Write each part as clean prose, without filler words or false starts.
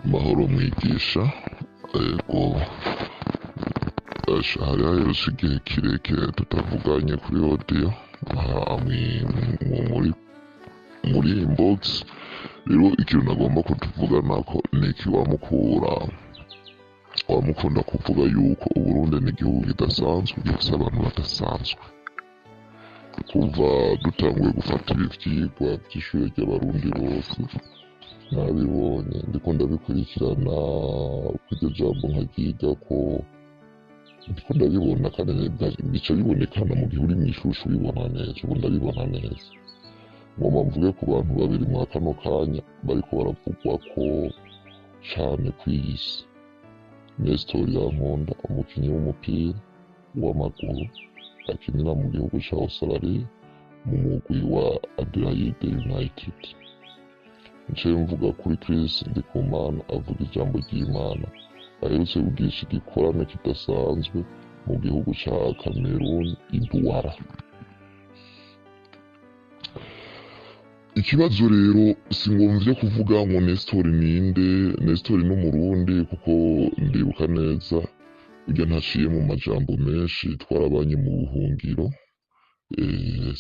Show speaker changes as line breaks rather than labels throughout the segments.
Mahoro mwigisha. Ego, asha, hari haherutse igihe kirekire tutavuganye kuri audio aha muri inbox. Rero ikintu nagomba kutuvuganako ni iki: wamukura wamukunda kuvuga yuko Uburundi ni igihugu kidasanzwe, gifise abantu badasanzwe. Kuva dutanguye gufata ibi vyigwa vy'ishure ry'Abarundi bose, narabibonye, ndiko ndabikurikirana kw'iryo jambo nkaryigako, ndiko ndabibona kandi bica bibonekana mu gihe uri mw'ishuri, uca ubibona neza. Ubu ndabibona neza. Ngomba mvuge ku bantu babiri mwa kano kanya bariko baravugwako cane kw'iyi si: Nestor Irankunda, umukinyi w'umupira w'amaguru akinira mu gihugu ca Australia mu mugwi wa Adelaide United. Nce mvuga kuri Chris Ndikumana, avuga ijambo ry'Imana, aherutse kugirisha igikorane kidasanzwe mu gihugu ca Cameroon, i Douala. Ikibazo rero singomvye kuvuga ngo Nestor ninde. Nestor ni Umurundi, kuko ndibuka neza urya ntaciye mu majambo menshi, twarabanye mu buhungiro.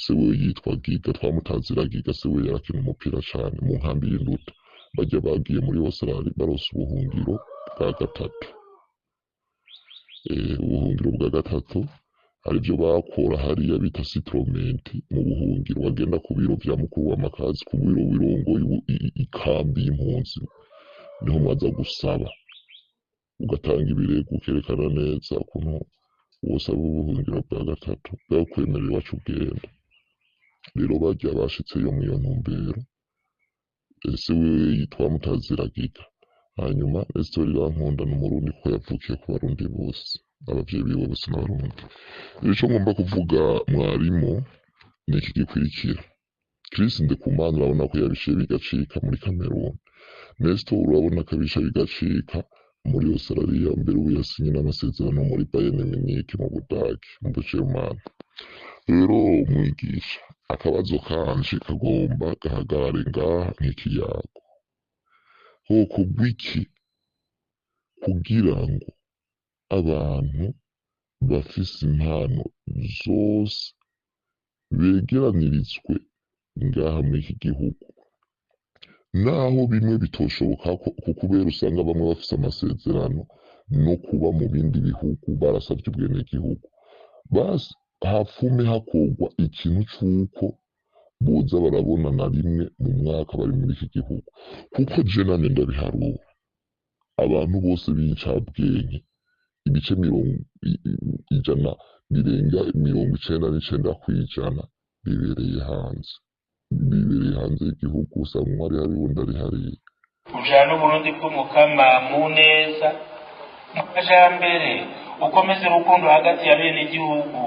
Se we yitwa Giga, twamutazira Giga. Se we yarakina umupira cane mu nkambi y'Induta. Barya bagiye muri Australia baronse ubuhungiro bwa gatatu. Ubuhungiro bwa gatatu, hari ivyo bakora hariya bita settlement mu buhungiro. Bagenda ku biro vya mukuru wa makazi, ku biro birongoye ikambi y'impunzi, niho mwaza gusaba, ugatanga ibirego, ukerekana neza ukuntu wosaba ubuhungiro bwa gatatu, bwakwemerera iwacu ugenda. Rero barya bashitseyo mw'iyo ntumbero. Ese wewe yitwa Mutazira Giga. Hanyuma Nestor Irankunda ni Umurundi kuko yavukiye ku Barundi bose, abavyeyi biwe bose n'Abarundi. Rero ico ngomba kuvuga, mwarimu, ni iki gikurikira: Chris Ndikumana urabona ko yabishiye bigacika muri Cameroon, Nestor urabona ko abisha bigacika muri Australia, mbere ubu yasinye n'amasezerano muri Bayern Munich mu Budage, mu Bujerumani. Rero mwigisha, akabazo kanje kagomba gahagarare ngaha nk'ikiyago: hokorwa iki kugira ngo abantu bafise impano zose begeranirizwe ngaha muri iki gihugu, naho bimwe bitoshoboka ko kubera usanga bamwe bafise amasezerano no kuba mu bindi bihugu, barasavye ubwenegihugu, basi hapfume hakorwa ikintu c'uko boza barabonana rimwe mu mwaka bari muri iki gihugu? Kuko je nanje ndabiharura, abantu bose b'incabwenge, ibice 100 birenga 99% bibereye hanze, bibereye hanze y'igihugu. Usanga umwe ari hariya, uwundi ari hariya.
Ujane Uburundi bw'Umukama mu neza, mu majambere, ukomeze urukundo hagati ya bene igihugu,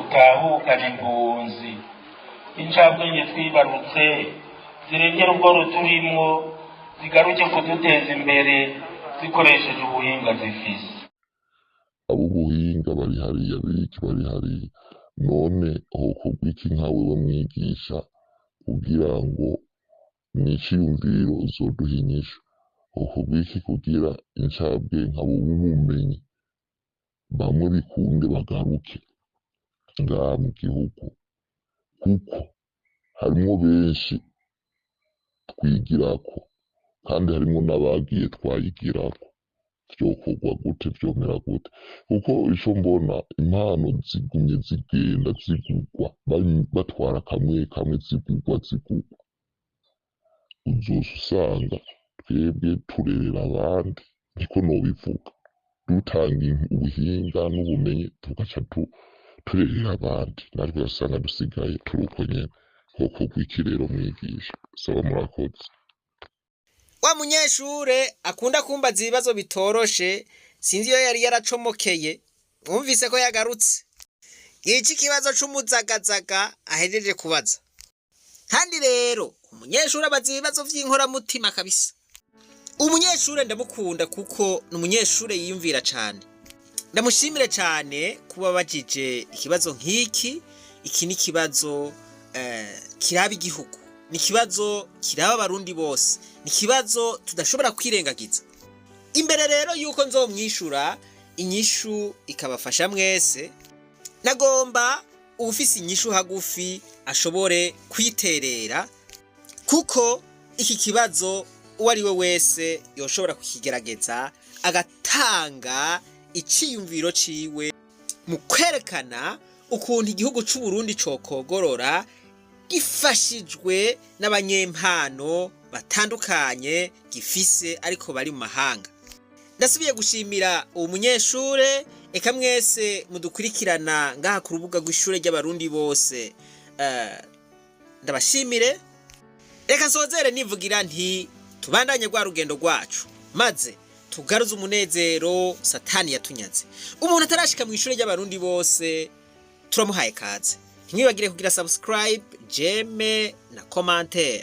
utahukane impunzi, incabwenge twibarutse zirengera ubwo ruturimwo, zigaruke kuduteza imbere zikoresheje ubuhinga zifise.
Ab'ubuhinga bari hariya, biki bari hariya. None hokorwa iki nkawe mwigisha kugira ngo n'iciyumviro uzoduha inyishu? Hokorwa iki kugira incabwenge, abo b'ubumenyi bamwe bikunde bagaruke ngaha mu gihugu? Kuko harimwo benshi twigirako, kandi harimwo n'abagiye twayigirako. Vyokorwa gute? Vyomera gute? Kuko ico mbona, impano zigumye zigenda zigugwa, batwara kamwe kamwe, zigugwa zigugwa, uzoca usanga twebwe turerera abandi, niko nobivuga, dutanga ubuhinga n'ubumenyi, tugaca turerera abandi, natwe ugasanga dusigaye turi uko nyene. Hokorwa iki rero, mwigisha? Saba, murakoze.
Wa munyeshure akunda kumbaza ibibazo bitoroshe, sinzi iyo yari yaracomokeye, mwumvise ko yagarutse. Iki kibazo c'umuzagazaga ahejeje kubaza. Kandi rero umunyeshure abaza ibibazo vy'inkoramutima kabisa. Umunyeshure ndamukunda kuko ni umunyeshure yiyumvira cane. Ndamushimire cane kuba abajije ikibazo nk'iki. Iki ni ikibazo kiraba igihugu. Ni ikibazo kiraba Abarundi bose, ni ikibazo tudashobora kwirengagiza. Imbere rero yuko nzomwishura inyishu ikabafasha mwese, nagomba uwufise inyishu hagufi ashobore kwiterera, kuko iki kibazo uwo ari we wese yoshobora kukigerageza agatanga iciyumviro ciwe mu kwerekana ukuntu igihugu c'u Burundi cokogorora gifashijwe n'abanyempano batandukanye gifise ariko bari mu mahanga. Ndasubiye gushimira uwo munyeshure, eka mwese mudukurikirana ngaha ku rubuga rw'ishure ry'Abarundi bose. Ndabashimire. Reka nsozere nivugira nti tubandanye rwa rugendo rwacu, maze tugaruze umunezero Satani yatunyaze. Umuntu atarashika mu ishure ry'Abarundi bose turamuhaye kaze. Ntimwibagire kugira subscribe, j'aime na commentaire.